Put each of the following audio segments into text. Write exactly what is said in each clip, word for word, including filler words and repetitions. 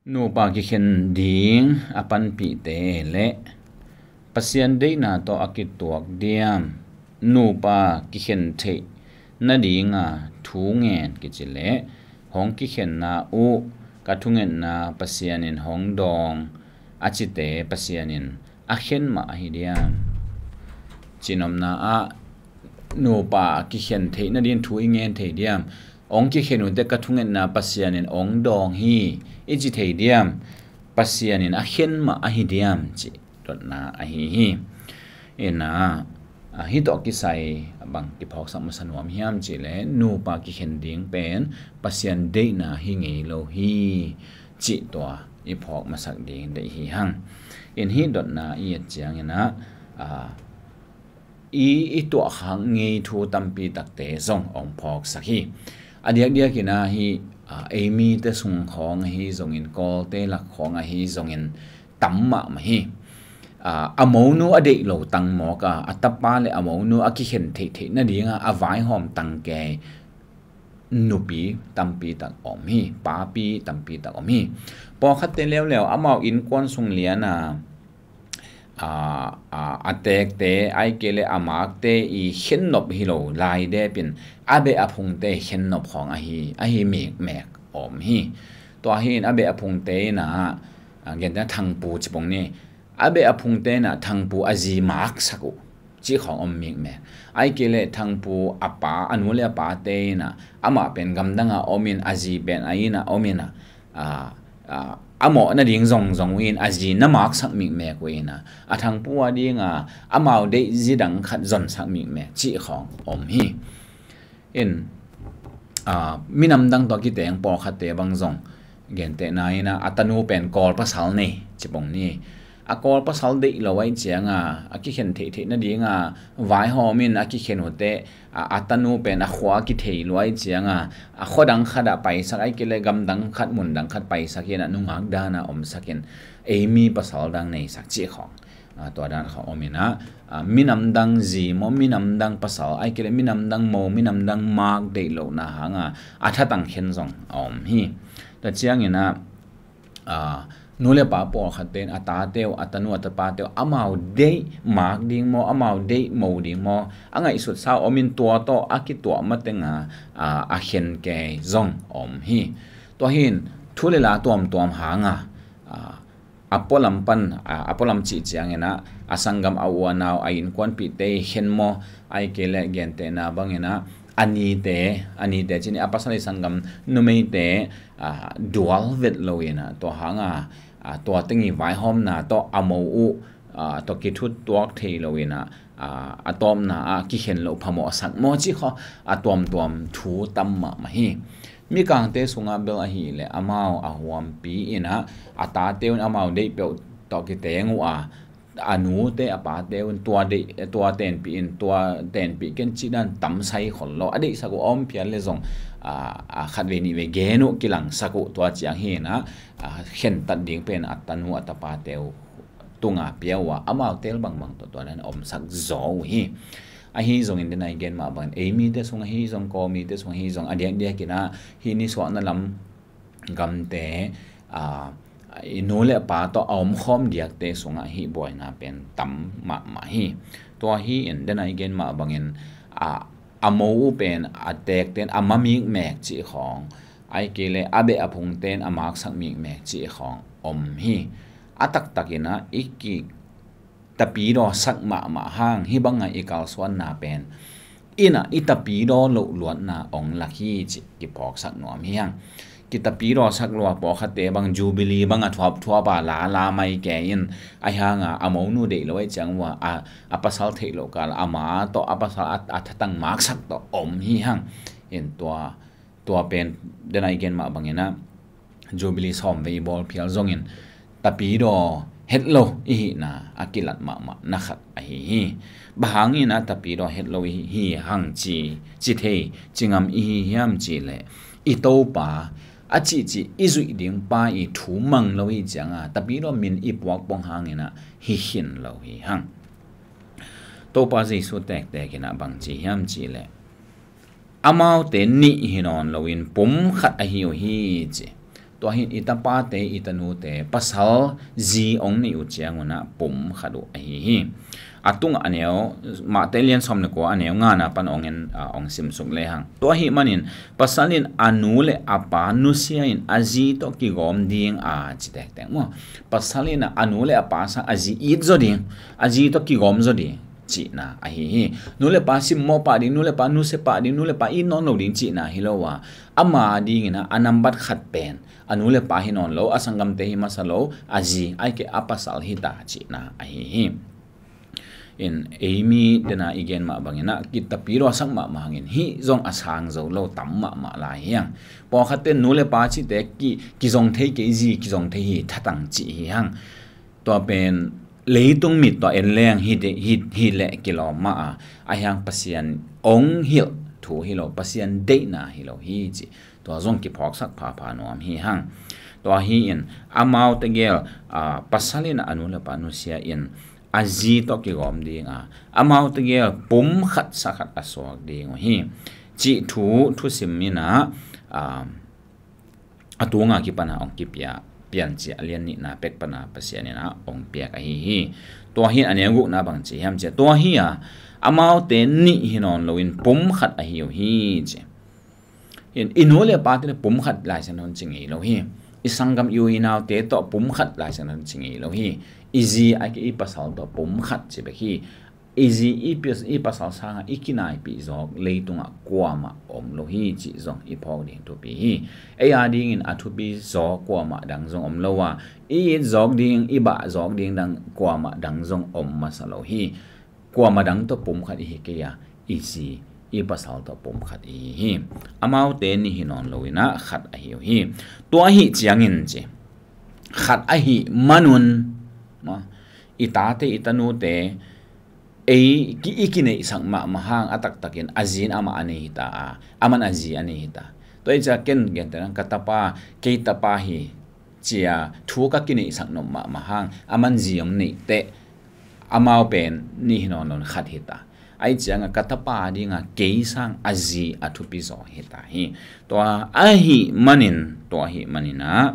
Nupa kikhen ding a panpihte le Pasian deihna tawh a kituak diam? Nupa kikhen theih nadinga thu ngen kici le hong kikhenna uh ka thungetna Pasian in hong dawng a cite Pasian in a khen mah ahi diam? Cihnopna ah nupa kikhen theih nading thu i ngen thei diam? Hong kikhen uhte ka thungetna Pasian in hong dawng hi i ci thei diam? Pasian in a khen mah ahi diam cih dotna ahi hi. Ina, a, hih tawh kisai bang kiphawksak masa nuam hiam cih le nupa kikhen ding pen Pasian deihna hi ngei lo hi cih tua i phawk masak ding deih hi hang. In hih dotna i et ciangin ah, a, i, i tuahkhak ngei thu tampi takte zong hong phawksak hi. A diakdiakin ah hih, a, ei mite sung khawng ahi zongin, Kawlte lak khawng ahi zongin tam mahmah hi. A, a monu a deih lo tang mawk a, a tapa le a monu a kikhen theihtheih nadinga a vaihawm tangke nupi tampi tak om hi, papi tampi tak om hi. Pawlkhatte leuleu amau innkuan sung liana, a, a, a tekte, ahih kei le a makte i khennop hi lo lai depin a beh a phungte khennop khawng ahi, ahi mikmek om hi. Tua hi in a beh a phungte inah, a, gentehna Thangpu cipong ni, a beh a phungte inah Thangpu a zi maksak uh cih khawng om mikmek. Ahih kei le Thangpu a pa, a nu le a pate inah amah pen gamdanga om in a zi pen a inah om inah, a, a, a mawh nading zongzong uh in a zi na maksak mikmek uh inah a Thangpu a dinga amau deih zi dang khat zonsak mikmek cih khawng om hi. In, a, minam dang tawh kiteng pawlkhatte bang zong gentehna inah a tanu pen Kawl pasal nei cipong ni. A Kawl pasal deih lo ahih cianga a kikhen theihtheih nadinga vaihawm in a kikhen uhte, a, a tanu pen a khua a kithei lo ahih cianga a khua dang khat ah paisak, ahih kei le gam dang khat, mun dang khat paisak inah nungak dana omsak in ei mi pasal dang neisak cih khawng, a, tua dan khawng om inah, a, minam dang zi maw, minam dang pasal, ahih kei le minam dang mo, minam dang mak deih lohna hanga a thatang khen zong a om hi. Tua ciangin ah, a, nu le pa pawlkhatte in a tate uh, a tanu a tapate uh amau deih mak ding maw, amau deih mo ding maw, a ngaihsutsa om in tua tawh a kituah matenga, a, a khen kei zong om hi. Tua hi in thu le la tuamtuam hanga, a, a pualam pan, a, a pualam cih ciangin ah a sanggam a u a nau a innkuanpihte i khen maw, ahih kei le gentehna bangin ah a nite, a nite cih ni, a pasal i sanggam numeite, a, dual vet lo inah tua hanga, a, tua teng i vaihawmna tawh a mo uh, a, tawh kithut tuak thei lo inah, a, a tawpna ah kikhen loh phamawhsak maw cih khawng a tuamtuam thu tam mahmah hi. Mikangte sungah bel ahih le amau a huampi inah a tate un amau deih peuh tawh kiteng uh a, a nute a pate un tua deih, tua tenpih in, tua tenpih ken cih dan tam sai khol lo. A deihsak uh a om phial le zong, a, a khatvei nihvei gen uh kilangsak uh, tua ciang hi inah, a, khentat ding pen a tanu a tapate uh tunga pia uh a, amau tel bangbang tawh tua dan omsak zaw uh hi. Ahi zongin dena i gen mah bangin ei mite sung ahi zong, Kawl mite sung ahi zong, a diakdiakin ah hih nisuahna lam gamte, a, i nu le pa tawh a omkhawm diakte sungah hih buaina pen tam mahmah hi. Tua hi in dena i gen mah bangin, a, a mo uh pen a tekte in a ma mikmek cih khawng, ahih kei le a beh a phungte in a maksak mikmek cih khawng om hi. A taktakin ah i ki tapidaw sak mahmah hang hih banga i kalsuanna pen inah i tapidaw loh luatna ong lak hi cih kiphawksak nuam hi hang. Kitapidaw sak lua pawlkhatte bang Jubilee banga thuapthuap a lala mai kei in, ahi hanga a monu deih lo ahih ciang ua a, a pasal theih loh kal a ma tawh a pasal a, a thatang maksak tawh om hi hang. In tua, tua pen dena i gen mah bangin ah Jubilee sawmvei i bawl phial zongin tapidaw het lo i hihna a kilat mahmah na khat ahi hi. Bang hangin ah tapidaw het lo i hi hang ci, ci thei, ci ngam i hi hiam cih leh i Topa a cihcih i zuih ding pa i thu mang lo i hi cianga tapidaw min i puak pong hangin ah hi khin lo hi hang. Topa Jesu tektek in ah bang ci hiam cih leh amaute nih hi nawn loin pum khat ahi uh hi ci. Tua hi in i tapate, i tanute, pasal zi hong neih uh ciangun ah pum khat uh ahi hi. A tungah a neu, Mate lian sawm le kua a neu ngana pan hong en, a, hong simsuk lehang. Tua ahih manin pasal in a nu le a pa nusia in a zi tawh kigawm ding a ci tektek maw. Pasal in a nu le a pa sang a zi it zaw ding, a zi tawh kigawm zaw ding cihna ahi hi. Nu le pa simmawh pah ding, nu le pa nusia pah ding, nu le pa it nawn lo ding cihna hi lo a, ama dingin a, a nambat khat pen a nu le pa hi nawn lo, a sanggamte hi masa lo, a zi, ahih kei a pasal hi ta cihna ahi hi. In ei mi dena i gen mah bangin a, kitapi ruasak mahmah hangin hih zong a sang zo lo tam mahmah lai hi hang. Pawlkhatte nu le pa cihte ki, kizong thei kei, zi kizong thei hi thatang cih hi hang. Tua pen leitung mit tawh en leng hi de, hi, hi leh kilawm mah a, ahi hang Pasian hong hilh thu hi lo, Pasian deihna hi lo hi cih tua zong kiphawksak phapha nuam hi hang. Tua hi in amau tegel, a, pasal in a nu le pa nusia in a zi tawh kigawm ding a, amau tegel pum khat sa khat a suak ding uh hi cih thu, thusim in a, a, a tunga kipan a hong kipia Piancil a lian nihna pek pan a Pasian in a hong piak ahi hi. Tua hi in a neu gukna bang ci hiam cih leh, tua hi a, amaute nih hi nawn loin pum khat ahi uh hi ci. In, i nu le pate pum khat Lai Siangtho in ci ngei lo hi. I sanggam, i u i naute tawh pum khat Lai Siangtho in ci ngei lo hi. I zi, ahih kei i pasal tawh pum khat ci bek hi. I zi, i pi-, i pasal sangah i kinaipih zawk leitungah kuamah om lo hi cih zong i phawk ding thupi hi. Ei a dingin a thupi zaw kuamah dang zong om lo a, i it zawk ding, i bah zawk ding dang kuamah dang zong om masa lo hi. Kuamah dang tawh pum khat i hi kei a, i zi, i pasal tawh pum khat i hi hi. Amaute nih hi nawn loin a khat ahi uh hi. Tua ahih ciangin ci, khat ahih manun, maw, i tate, i tanute, ei ki, i kineihsak mahmah hang a taktakin a zi in amah a nei hi ta a, aman a zi a nei hi ta. Tua ahih ciang ken gentehna, ka tapa, kei tapa hi ci a thu ka kineihsak nop mahmah hang, aman zi hong neih teh, amau pen nih hi nawn loin khat hi ta. Ahih ciangin ka tapa dinga kei sang a zi a thupi zaw hi ta hi. Tua ahih manin, tua ahih manin a,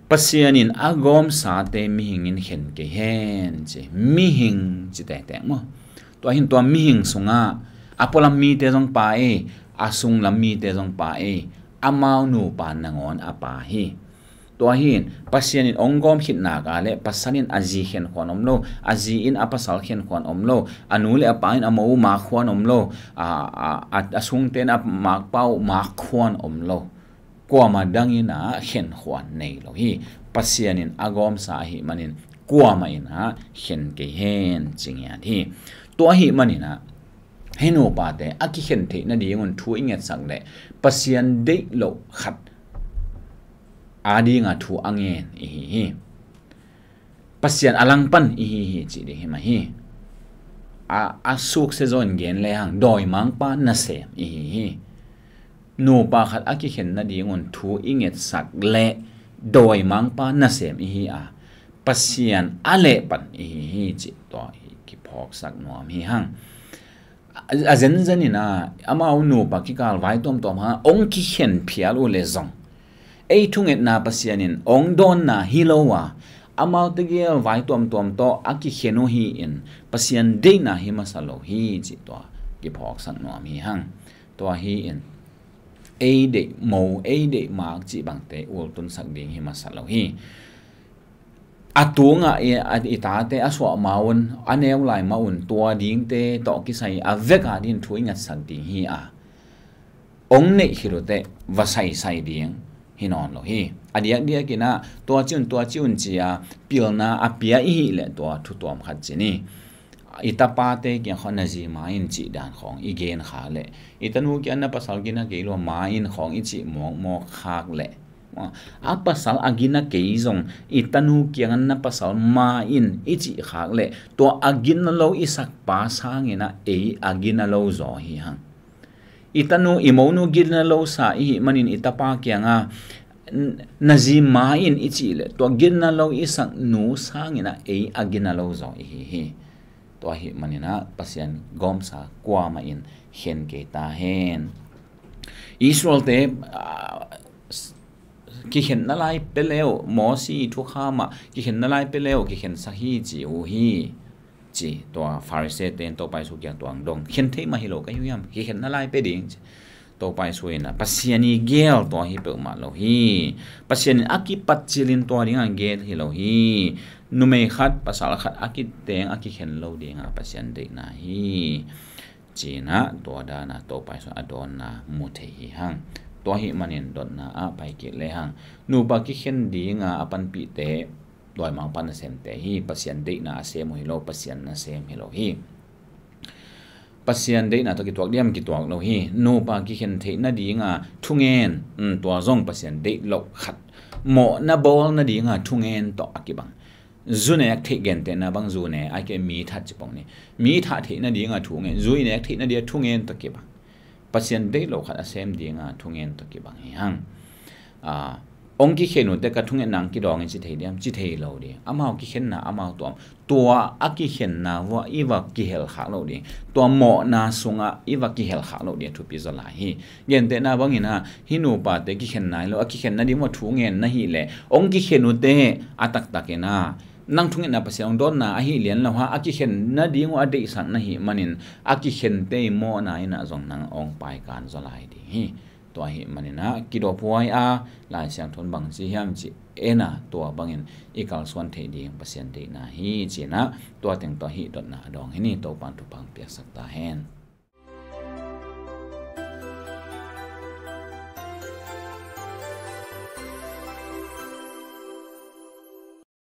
Pasian in a gawmsate mihing in khen kei hen ci. Mihing ci tektek maw. Tua hi in tua mihing sungah a pualam mite zong pa ei, a sunglam mite zong pa ei, amau nupa nangawn a pa hi. Tua hi in Pasian in hong gawm khit nak leh pasal in a zi khen khuan om lo, a zi in a pasal khen khuan om lo, a nu le a pa in a mo uh mak khuan om lo, a, a, a, a sungte in a makpa uh mak khuan om lo. Kuamah dang in a khen khuan nei lo hi. Pasian in a gawmsa ahih manin kuamah in a khen kei hen ci ngiat hi. Tua ahih manin a, hih nupate a kikhen theih nadingun thu i ngetsak leh Pasian deih loh khat a dinga thu a ngen i hi hi. Pasian a langpan i hi hi cih ding hi mah hi. A, a suksia zaw in gen lehang dawimangpa nasem i hi hi. Nupa khat a kikhen nadingun thu i ngetsak leh dawimangpa nasem i hi a, Pasian a lehpan i hi hi cih tua i kiphawksak nuam hi hang. A, a zenzen in a, amau nupa kikal vai tuamtuam hang hong kikhen phial uh leh zong, ei thungetna Pasian in hong dawnna hi lo a, amau tegel vai tuamtuam tawh a kikhen uh hi in, Pasian deihna hi masa lo hi cih tua kiphawksak nuam hi hang. Tua hi in ei deih mo, ei deih mak cih bangte ultunsak ding hi masa lo hi. A tungah i, a, i tate a suah ma un, a neu lai mah un, tua dingte tawh kisai a vek a dingin thu i ngetsak ding hi a, hong neih khit uh teh va saisai ding hi nawn lo hi. A diakdiak in a, tua ci un, tua ci un ci a pilna a pia i hih leh tua thu tuam khat ci ni. I tapate kiang khawng na zi ma in cih dan khawng i gen khak leh, i tanu kiang na pasal gina kei lua ma in khawng i cih mawkmawk khak leh, a pasal a gina kei zong i tanu kiang na pasal ma in i cih khak leh, tua a gina lo i sakpa sangin a ei a gina lo zaw hi hang. I tanu, i monu gina lo sa i hih manin i tapa kiangah n-, na zi ma in i cih leh, tua gina lo i sak nu sangin a ei a gina lo zaw i hi hi. Tua ahih manin a Pasian gawmsa kuamah in khen kei ta hen. Israelte, ah, s-, kikhenna lai pia le uh, Mosi thukham ah kikhenna lai pia le uh, kikhensak hi ci uh hi. Ci tua Pharisee te in Topa Jesu kiang tua hong dong. Khen thei mah hi lo ka hi uh hiam? Kikhenna lai pia ding ci. Topa Jesu in ah, Pasian i gel tua hi peuhmah lo hi. Pasian in a kipat cilin tua ding a gel hi lo hi. Numei khat, pasal khat a kiteng a kikhen lo ding a Pasian deihna hi. Ci-in ah tua dan a Topa Jesu a dawnna mu thei hi hang. Tua ahih manin dotna ah pai kik le hang. Nupa kikhen ding a a panpihte, dawimangpa nasemte hi. Pasian deihna a sem uh hi lo, Pasian nasem hi lo hi. Pasian deihna tawh kituak diam? Kituak lo hi. Nupa kikhen theih nading a thungen, um, tua zong Pasian deih loh khat, mawhna bawl nading a thungen tawh a kibang. Zu nek theih, gentehna bang zu nek, a ke mi that ci pong ni. Mi that theih nading a thungen, zu i nek theih nading a thungen tawh kibang. Pasian deih loh khat a sem ding a thungen tawh kibang hi hang. A, hong kikhen uh teh ka thungetna hong kidawng hi ci thei diam? Ci thei lo ding. Amau kikhenna amau tuam. Tua a kikhenna vuah i va kihel khak loh ding. Tua mawhna sungah i va kihel khak loh ding a thupi zaw lai hi. Gentehna bangin ah, hih nupate kikhen nai lo, a kikhen nading vuah thungen na hih leh, hong kikhen uh teh a taktakin ah, nang thungetna Pasian hong dawnna ahi lian lo hang, a kikhen nading uh a deihsak na hih manin, a kikhente i mawhna in ah zong nang hong paikan zaw lai ding hi. Tua ahih manin ah kidophuai a, Lai Siangtho in bang ci hiam cih en a, tua bangin i kalsuan theih ding Pasian deihna hi ci-in ah, tua teng tawh hih dotna a dawng hi ni. Topa'n thupha hong piaksak ta hen.